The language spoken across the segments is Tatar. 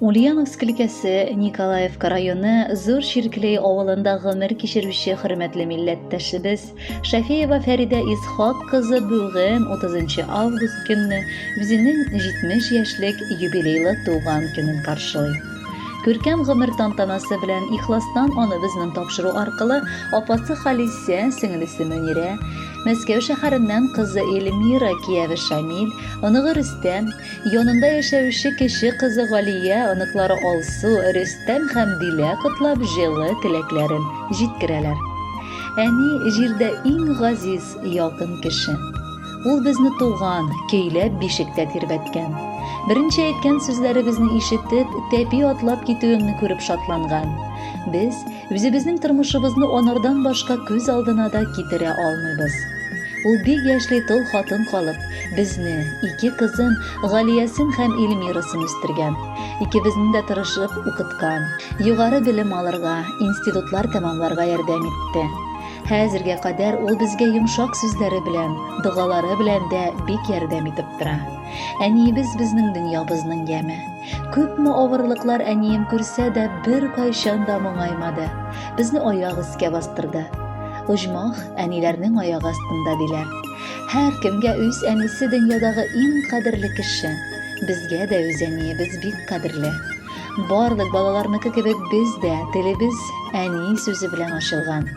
Ульяновск өлкәсе Николаевка районы Зур Чирклей авылында гомер кичерүче хөрмәтле милләттәшебез Шәфиева Фәридә Исхак кызы бүген 30 август көнне үзенең 70 яшьлек юбилейлы туган көнен каршылый. Күркәм гомер тантанасы белән ихластан аны безнең тапшыру аркылы апасы Халисә, сеңлесе Мөнирә, Мәскәү шәһәреннән кызы Эльмира, кияве Шамил, оныгы Рөстәм, Янында яшәүче кече кызы Галия, оныклары Алсу, Рөстәм һәм Дилә котлап җылы теләкләрен җиткерәләр. Әни, җирдә иң газиз, якын кеше. Ул безне туган, көйләп бишектә тирбәткән. Беренче әйткән сүзләребезне ишетеп, тәпи атлап китүеңне күреп шатланган. Без үзебезнең тормышыбызны анардан башка күз алдына да китерә алмыйбыз. Ул бик яшьли тол хатын калып, безне, ике кызын, Галиясен һәм Эльмирасын үстергән. Икебезне дә тырышып укыткан. Югары белем алырга, институтлар тәмамларга ярдәм итте. Хәзергә кадәр ул безгә йомшак сүзләре белән, догалары белән дә бик ярдәм итеп тора. Әниебез безнең дөньябызның яме. Күпме авырлыклар әнием күрсә дә, беркайчан да моңаймады. Безне аяк өскә бастырды. Оҗмах әниләрнең аягы астында диләр. Һәркемгә үз әнисе дөньядагы иң кадерле кеше. Безгә дә үз әниебез бик кадерле. Барлык балаларныкы кебек без дә телебез әни сүзе белән ачылган.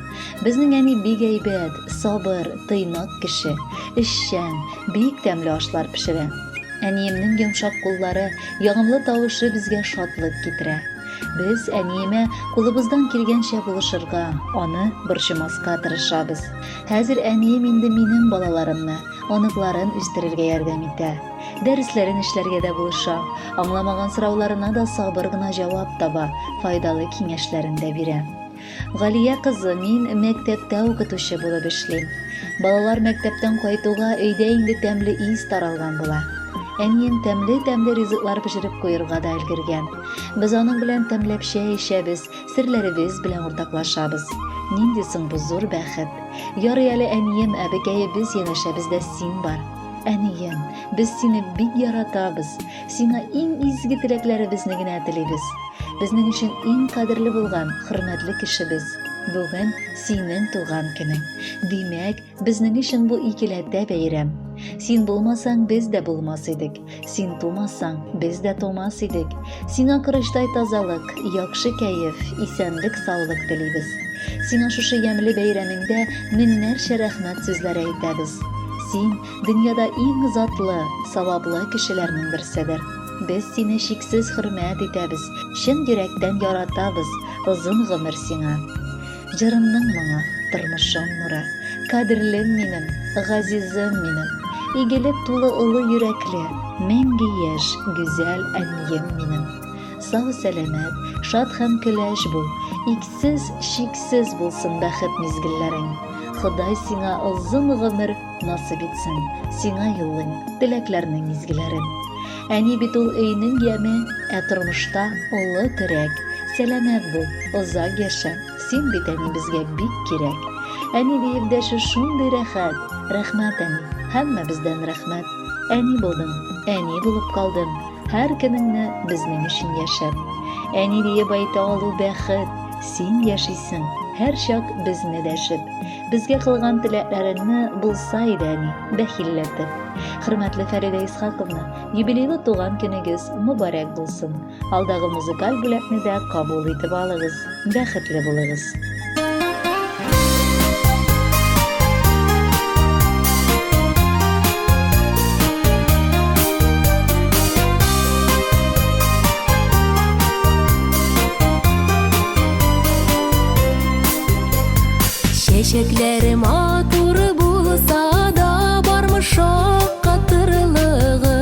Безнең әни бик әйбәт, сабыр, тыйнак кеше, эшчән, бик тәмле ашлар пешерә. Әниемнең йомшак куллары, ягымлы тавышы безгә шатлык китерә. Без әниемә кулыбыздан килгәнчә булышырга, аны борчымаска тырышабыз. Хәзер әнием инде минем балаларымны, оныкларын үстерергә ярдәм итә. Дәресләрен эшләргә дә булыша, аңламаган сорауларына да сабыр гына җавап таба, файдалы киңәшләрен дә бирә. Галия кызы, мин мәктәптә укытучы булып эшлим. Балалар мәктәптән кайтуга өйдә инде тәмле ис таралган була. Әнием тәмле-тәмле ризыклар пешереп куерга да өлгергән. Без аның белән тәмләп чәй эчәбез, серләребез белән уртаклашабыз. Нинди соң бу зур бәхет! Ярый әле әнием, әбекәебез янәшәбездә син бар. Әнием, без сине бик яратабыз. Сиңа иң изге теләкләребезне генә телибез. Безнең өчен иң кадерле булган, хөрмәтле кешебез. Бүген синең туган көнең. Димәк, безнең өчен бу икеләтә бәйрәм. Син булмасаң, без дә булмас идек. Син тумасаң, без дә тумас идек. Сиңа корычтай тазалык, яхшы кәеф, исәнлек-саулык телибез. Сиңа шушы ямьле бәйрәмеңдә меңнәрчә рәхмәт сүзләре әйтәбез. Син, дөньяда иң затлы, саваплы кешеләрнең берседер. Без сине чиксез хөрмәт итәбез, чын йөрәктән яратабыз, озын гомер сиңа. Җырымның моңы, тормышым нуры, кадерлем минем, газизым минем, игелек тулы олы йөрәкле, мәңге яшь, гүзәл әнием минем. Сау-сәламәт, шат һәм көләч бул, иксез, чиксез булсын бәхет мизгелләрең. Ходай сиңа озын гомер Насыйп итсен, сиңа юллыйм теләкләрнең изгеләрен. Әни бит ул өйнең яме, ә тормышта олы терәк. Сәламәт бул, озак яшә, син бит әни безгә бик кирәк. Әни диеп дәшү шундый рәхәт, рәхмәт әни, һәммәбездән рәхмәт. Әни булдың, әни булып калдың, һәр көнеңне безнең өчен яшәп. Әни диеп әйтә алу бәхет, син яшисең, һәрчак безне дәшеп. Безгә кылган теләкләреңне булса иде, әни, бәхилләтеп. Хөрмәтле Фәридә Исхаковна, юбилейлы туган көнегез мөбарәк булсын. Алдагы музыкаль бүләкне дә кабул итеп алыгыз. Бәхетле булыгыз. Чәчәкләре матур булса да, бармы шаккатырлыгы?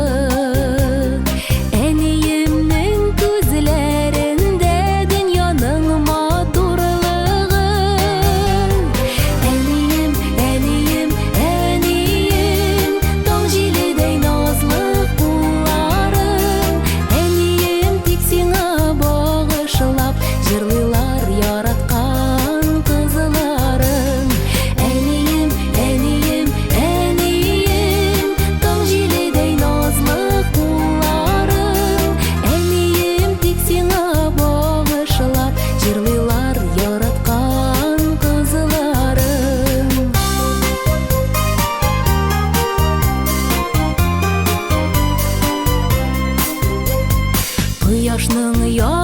Әниемнең күзләрендә дөньяның матурлыгы. Әнием, әнием, әнием, таң җиледәй назлы кулларың. Әнием, тик сиңа багышлап җырлыйлар яраткан кызларың. Әнием. Кояшның.